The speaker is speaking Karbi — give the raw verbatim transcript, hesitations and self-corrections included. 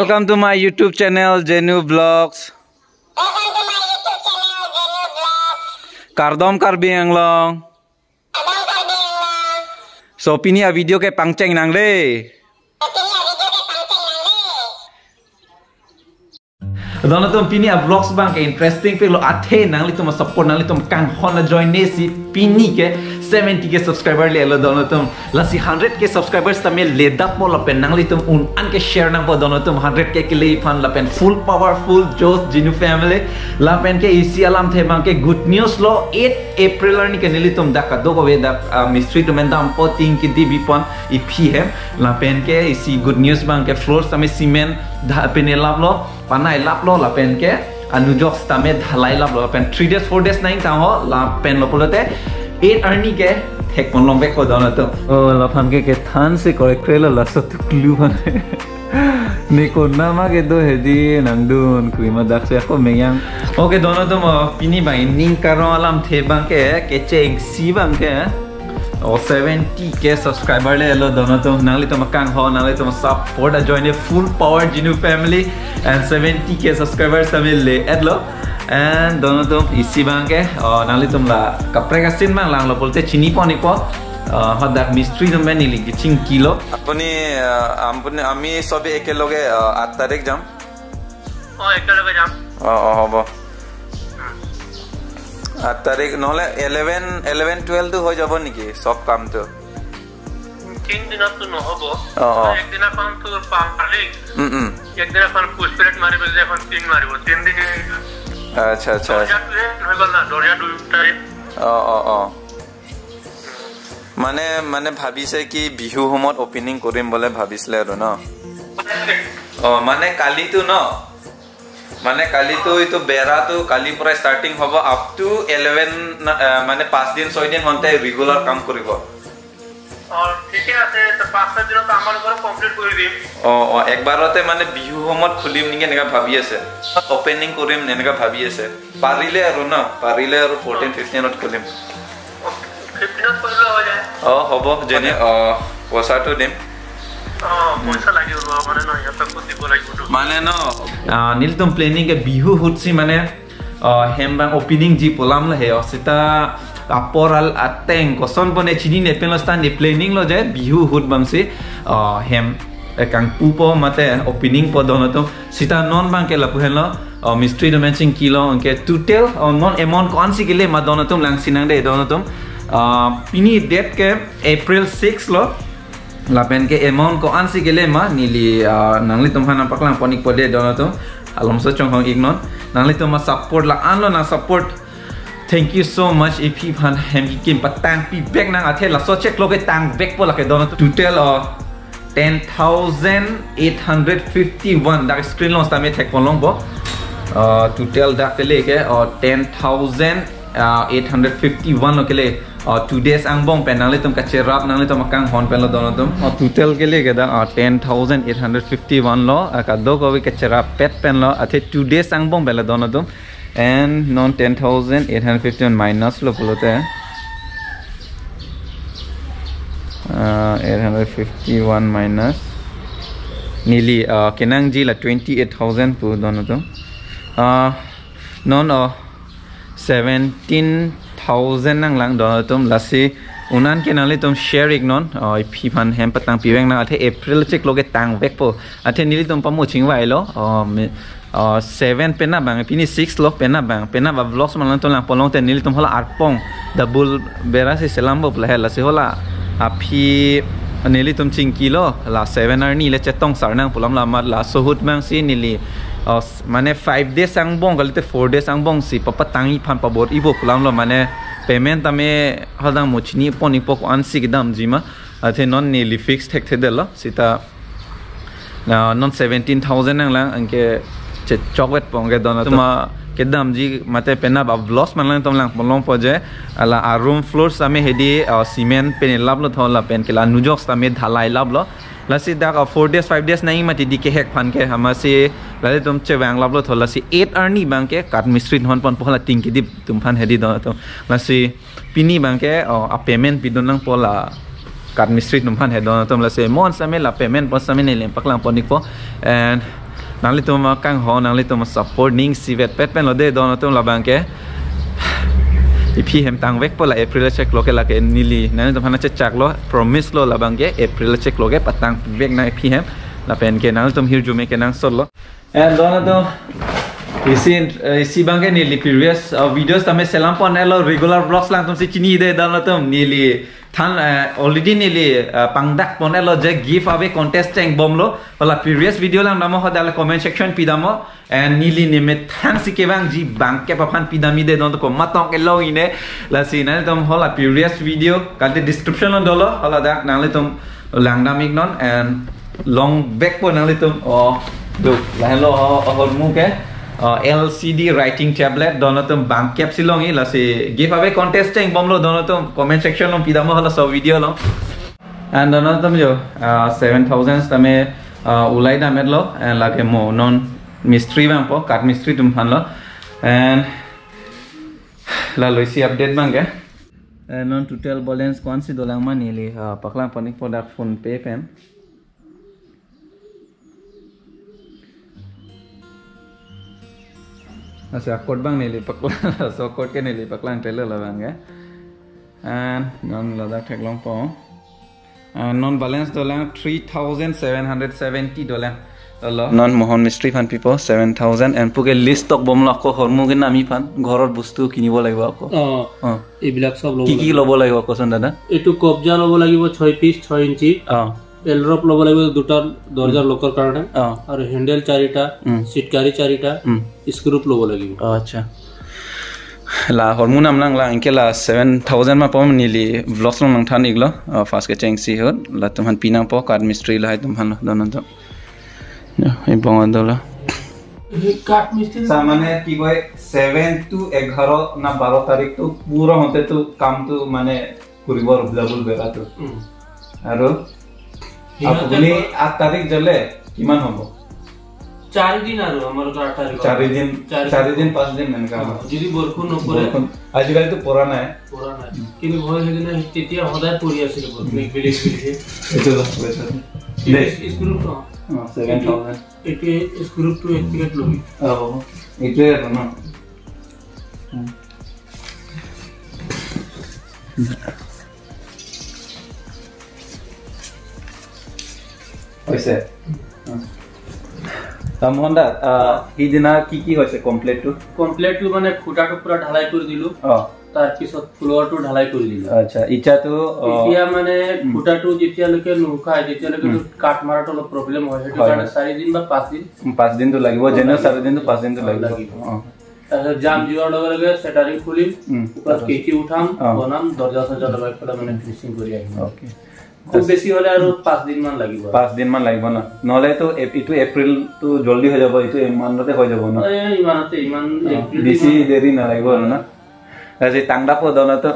Welcome to my YouTube channel, Jenu Vlogs. Welcome to my YouTube channel, Jenu Vlogs. Kardom Karbi Anglong. Kardom Karbi Anglong. So pini a video ke pangcheng nang de. So pini a video ke pangcheng nang de. Don atum, pini a vlogs abang ke interesting pik lo, athe nanglitum a support, nanglitum kanghon ajoine si pini ke seventy K subscriber le-etlo don atum. Lasi hundred K subscribers tame ledappo lapen nanglitum un-an ke share nangpo don atum, hundred K kele aphan lapen full powerful Josh Jinu family. Lapen ke isi alamthe abang ke good news lo, eight April arni ke nelitum dak kadokave dak, ah, mistri atum endampo, ting kidi bipon iphi hem. Lapen ke isi good news abang ke floors tame cement dha pine laplo, panai laplo, lapen ke anujok tame dhalai laplo, lapen three days four days nang tangho, lapen lo pulote eight arni ke thekpon longvekpo don atum. Oh, laphan ke kethan si korek krelo, laso tuklu aphan. Ne konat ma kedo hedi nangdun krima dak si ako mengyang. Okay don atum, oh, pini abang ining karong alamthe abang ke, kechengsi abang ke. Oh, seventy K subscriber le-etlo don atum, nanglitum akanghon, nanglitum support ajoine full power Jinu family and seventy K subscribers tame le-etlo. And don atum, isi abang ke, oh, nanglitum la kaprek asin abang langlo pulote chinipo nipo. Uh, hadak mistri atum pen neli kachingkilo. আপুনি, uh, আপুনি, আমি সবে একেলগে, uh, আঠ তাৰিখ যাম। অ, একেলগে যাম। অ, অ, হ'ব। আঠ তাৰিখ, নহ'লে ইলেভেন, ইলেভেন, টুৱেলভটো হৈ যাব নেকি সব কামটো? তিন দিনততো নহ'ব। অ, অ। একদিনাখন তোৰ পাম পালি। উম, উম। একদিনাখন পুচ পেলেট মাৰিব, যে এখন টিন মাৰিব। তিন দিনে আচ্ছা, আচ্ছা। দৰ্জাটোহে হৈ গ'ল না, দৰ্জা দুটাই। অ, অ, অ। মানে, মানে ভাবিছে কি বিহু সময়ত অপেনিং কৰিম বুলি ভাবিছিলে আৰু ন? অ, মানে কালিতো ন? মানে কালিতো এইটো বেৰাটো কালিৰ পৰা ষ্টাৰ্টিং হ'ব, up to ইলেভেন, আ, মানে পাঁচ দিন, ছয় দিন হওঁতে ৰেগুলাৰ কাম কৰিব। অ, ঠিকে আছে, তো পাঁচ ছয় দিনত আমাৰ ঘৰ কমপ্লিট কৰি দিম। অ, অ, একবাৰতে মানে বিহু সময়ত খুলিম নেকি এনেকা ভাবি আছে, অপেনিং কৰিম এনেকা ভাবি আছে। পাৰিলে আৰু ন, পাৰিলে আৰু ফৰ্টিন, ফিফটিনত খুলিম। ফিফটিনত কৰিলে হৈ যায়। অ, হ'ব, যেনে, অ, পইচাটো দিম। অ, পইচা লাগিব, মানে ন, সিহঁতকো দিব লাগিবতো। মানে ন, আ, nelitum planning ke bihu ahut si মানে, আ, hem abang opening ji pu alam lahei, o, seta apor al ateng koson pone chinine pen lo seta ne planning lo je bihu ahut abang si, ahem, eh, kangpupo mate opening po don atum. Seta non abang ke lapu henlo, o, mistri atum pen chingkilo, anke total, o, non amount ko-an si kele ma don atum lang sinang de don atum. Ah, pini date ke April six lo. Lapen ke amount ko-an si kele ma neli, ah, nanglitum aphan nangpaklang pon ikpo de don atum. Alomso chonghong ik non. Nanglitum a support la-an lo nang support. Thank you so much. Iphi aphan hem kikim patangpi vek nang, athe laso chiklo ke tangvekpo lake don atum. Total, uh, ten thousand eight hundred fifty-one, dak screen along tame thekpon longpo. Uh, total dak kele ke, uh, ten thousand, uh, eight hundred fifty-one lo kele. Uh, two days angbong pen nanglitum kacherap, nanglitum akanghon pen lo don atum. Uh, total kele ke dak, uh, ten thousand eight hundred fifty-one lo, uh, kadokave kacherap pet pen lo, athe two days angbong pen lo don atum. And non ten thousand eight hundred fifty-one minus lo pulote, uh, eight hundred fifty-one minus neli, uh, kenangji la twenty-eight thousand pu don atum. Uh, non, uh, seventeen thousand nanglang don atum, lasi un-an ke nanglitum share ik non, uh, iphi aphan hem patangpi vek nang, athe April chiklo ke tangvekpo, athe nelitum pamu chingvai lo, uh, mi- Oh, seven penap abang, pini six lo penap abang, penap a vlogs man nangtum lang polong te nelitum hala arpong, double bera si selam bo pula hela si hala aphi nelitum chingkilo, la seven arni le chetong sar nang pu alam la mat laso ahut abang si neli, oh, s-, mane five days angbong kalite four days angbong si papatangji aphan pabor-ipo pu alam lo, mane payment tame hadang mo chinipo nipo ko-an si kedamji ma, athe non neli fix thekthedetlo, seta na non seventeen thousand nanglang, anke chechokvetpo anke don atum, kedamji mate penap a vlogs man nangtum lang polongpo je, ala a room floors tame hedi, ah, cement pine laplo tho lapen ke la anujok tame dhalai laplo. Lasi dak, ah, four days, five days nangji mati di kehek aphan ke, amatsi lalitum chevang laplo tho, lasi eight arni abang ke katmistri honponpo, la ting kedip atum aphan hedi don atum. Lasi pini abang ke, oh, a payment pidun nangpo la katmistri atum aphan he don atum, lasi mo-an tame la payment po tame neli paklang pon ikpo. And Nanglitum kanghon, nanglitum support ning isivet pet pen lo de don atum labang ke. Iphi hem tangvekpo la April achiklo ke lake neli nanglitum aphan chechaklo, promise lo labang ke April achiklo ke patangvek nang iphi hem. Lapen ke nanglitum hirjume kenangsot lo. And don atum isi, eh, isi abang ke neli previous, uh, videos tame selam pon-etlo, regular vlogs alangtum si chini de don atum neli than, eh, already neli, eh, pangdak pon-etlo je giveaway contest chengbomlo. Hala previous video langdam ho dala comment section pidam ho. And neli nemethang si kevangji bangkep aphan pidam-i de don atum komat tong kelong-i ne. Lasi nanglitum hala previous video kalite description along dolo. Hala dak nanglitum langdam-iknon and longvekpo nanglitum. Oh, do. Lahenlo, oh, oh, hormu ke. Oh, L C D writing tablet don atum bangkep si long-i, lasi giveaway contest chengbomlo don atum comment section along pidam ho halaso video along. And don atum jo, uh, seven thousand tame, uh, ulai dam-etlo, and lake mo non mistri abangpo, kath mistri atum aphan lo. And la lo isi update abang ke. And non total balance ko-ansi dolang ma neli, uh, paklang pon-ikpo dak PhonePe pen. Ase a-code abang neli paklang, laso code ke neli paklang telo labang ke. And non ladak theklongpo. And non balance dolang three thousand seven hundred seventy dolang. Lo. Non Mohon Mistri aphan pipo seven thousand and puke list tokbomlo ako hormu kenam-i aphan, ঘৰৰ বস্তু কিনিব লাগিব আকৌ। অ, অ। এইবিলাক চব ল'ব কি কি লাগিব। ল'ব লাগিব কচোন দাদা? এইটো কব্জা ল'ব লাগিব ছয় পিচ, ছয় ইঞ্চি। অ। এলৰপ ল'ব লাগিব দুটা দৰ্জাৰ লকৰ কাৰণে। অ। আৰু হেণ্ডেল চাৰিটা, উম। চিটকাৰী চাৰিটা, উম। স্ক্ৰুপ ল'ব লাগিব। অ, আচ্ছা। La hormu namlang la anke la seven thousand ma pom neli vlogs along nangthan-iklo, uh, first ke chengsi ahut latum aphan pinangpo, kath mistri lahai atum aphan lo don atum. Ya, ibong adolo. এই কাঠ মিস্ত্রি। Sa mane ki koi seven to এঘাৰ na বাৰ তাৰিখ to pura honte to kam to mane kuribo available bera to. উম। Aru সিহঁতে আপুনি তো আঠ তাৰিখ যালে কিমান হ'ব? চাৰি দিন আৰু আমাৰ তো আঠ তাৰিখ। চাৰি দিন, চাৰি চাৰি দিন, পাঁচ দিন এনেকা অ, হ'ব। যদি বৰষুণ নপৰে। বৰষুণ আজিকালিতো পৰা নাই। পৰা নাই। উম। কিন্তু মই সেইদিনা তেতিয়া সদায় পৰি আছিলে বৰষুণ, উম। এক বেলি, এক বেলি। এইটো ল, এইটো ল। দেই। স্কুলত ন? অ, ছেভেন থাউজেণ্ড। এইটো স্কুলটো এক প্লেট ল'বি। অ, এইটোৱে আৰু ন? উম। হৈছে? অ। তা মোহন দা, আহ, সিদিনা কি কি হৈছে কমপ্লেইনটো? কমপ্লেইনটো মানে খুঁটাটো পুৰা ঢালাই কৰি দিলো। অ। তাৰ পিছত ফ্ল'ৰটো ঢালাই কৰি দিলো। আচ্ছা, ইটাটো, অ, এতিয়া মানে উম। খুঁটাটো যেতিয়ালৈকে নুশুকায়, তেতিয়ালৈকে উম। কাঠ মাৰাটো অলপ প্ৰব্লেম হয়। সেইটো হয়, কাৰণে হয়। চাৰি দিন বা পাঁচ দিন উম, পাঁচ দিনটো লাগিব, যেনে লাগিব। চাৰি দিনটো পাঁচ দিনটো অ, লাগিব। লাগিব। অ। তাৰপিছত জাম যোৱাৰ লগে লগে চেটাৰিং খুলিম, উম। ওপৰত কেচি উঠাম, অ। বনাম, দৰ্জা চৰ্জা লগাই পেলাই মানে ফিনিচিং কৰি আহিম। অ'কে। খুব বেছি হ'লে আৰু পাঁচ দিন মান লাগিব। পাঁচ দিন মান লাগিব ন? নহ'লেতো এপ-, এইটো এপ্ৰিলটো জল্দি হৈ যাব, এইটো এই মান্থতে হৈ যাব ন? এই ইমানতে, ইমান অ, এপ্ৰিল বেছি ইমান দেৰি নালাগিব আৰু না? আজি টাংডাপো দনাতো